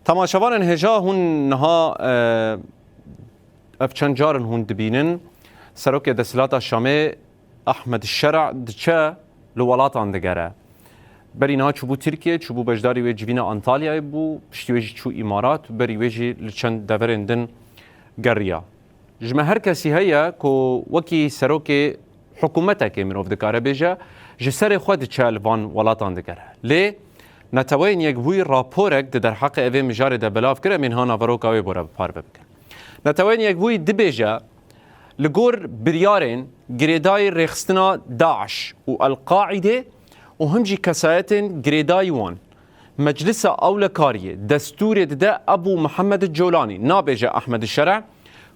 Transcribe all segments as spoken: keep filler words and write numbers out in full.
Temaşevanên hêja, hûn niha, e, ev çend car in hûn dibînin, Serokê Desthilata Şamê Ahmed Şer'a diçe li welatan digere. Berî niha çûbû Tirkiye, çûbû beşdarî wê civîna Antalyayê bû, piştî wê jî çû Îmarat, berî wê jî li çend deverên din geriya. Ji me her kesî heye ku wekî serokê hikûmetekê mirov dikare bêje, ji serê xwe diçe li van welatan digere. Lê Neteweyên Yekbûyî raporek di derheqê evê mijarê de belav kir, em ê niha naveroka wê bore bi parve bikin. Neteweyên Yekbûyî dibêje, li gor biryarên girêdayî rêxistina DAIŞ û El-Qaîdê û him jî kesayetên girêdayî wan, Meclisa Ewlekariyê destûrê dide Ebû Mihemed Colanî, nabêje Ehmed Şer'a,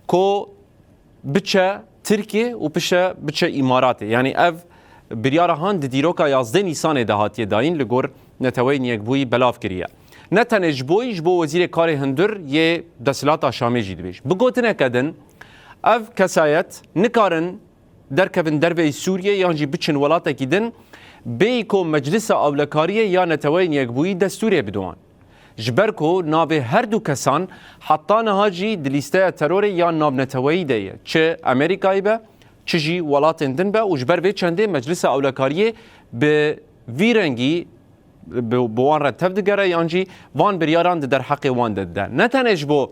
ku biçe Tirkiye û pişe biçe Îmaratê. Yanî ev biryara han di dîroka yazdeh Nîsanê de hatiye dayîn, li gor Neteweyên Yekbûyî belav kiriye. Ne tenê ji bo, ji bo Wezîrê Karê Hundir yê Desthilata Şamê jî dibêje. Bi gotineke din, ev kesayet nikarin derkevin derveyî Sûriyê yan jî biçin welatekî din, bêyî ku Meclisa Ewlekariyê ya Neteweyên Yekbûyî destûrê bide wan. Ji ber ku navê her du kesan heta niha jî di lîsteya terorê ya navneteweyî de ye, çi Amerîkayê be, çi jî welatên din be, û ji ber vê çendê Meclisa Ewlekariyê bi vî rengî bi, bi wan re tev digere yan jî van biryaran di derheqê wan de dide. Ne tenê ji bo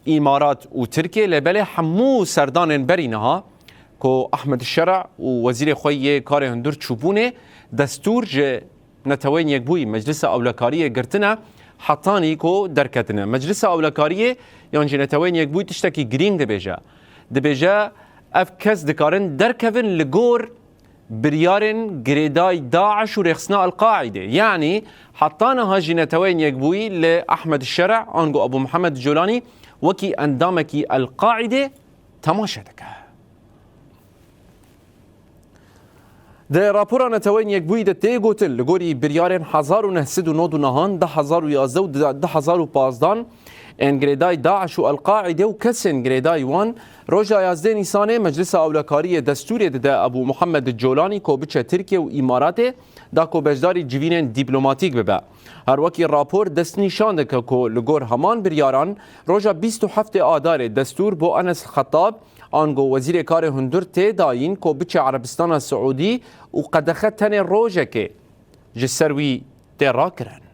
Îmarat û Tirkiye, lê belê hemû serdanên berî niha ku Ehmed Şer'a û wezîrê xwe yê karê hundir çûbûnê, destûr ji Neteweyên Yekbûyî, Meclisa Ewlekariyê girtine, hetanî ku derketine. Meclisa Ewlekariyê yan jî Neteweyên Yekbûyî tiştekî girîng dibêje. Dibêje, ev kes dikarin derkevin li gor biryarên girêdayî DAIŞ û rêxistina El-Qaîdê. Yanî heta niha jî Neteweyên Yekbûyî li Ehmed Şer'a ango Ebû Mihemed Colanî wekî endamekî El-Qaîdê temaşe dike. Di rapora Neteweyên Yekbûyî de tê gotin, li gorî biryarên hezar û neh sed û nod û nehan, du hezar û yazdeh û du hezar û pazdan ên girêdayî DAIŞ û El-Qaîdê û kesên girêdayî wan, roja yazdeh Nîsanê Meclisa Ewlekariyê destûrê dide Ebû Muhammed Colanî ku biçe Tirkiye û Îmaratê, da ku beşdarî civînên dîplomatîk bibe. Her wekî rapor destnîşan dike ku li gor heman biryaran, roja bîst û heftê Adarê destûr bo Enes Xetab, ango Wezîrê Karê Hundir tê dayîn ku biçe Erebistana Siûdî û qedexe tenê rojekê ji ser wî tê rakirin.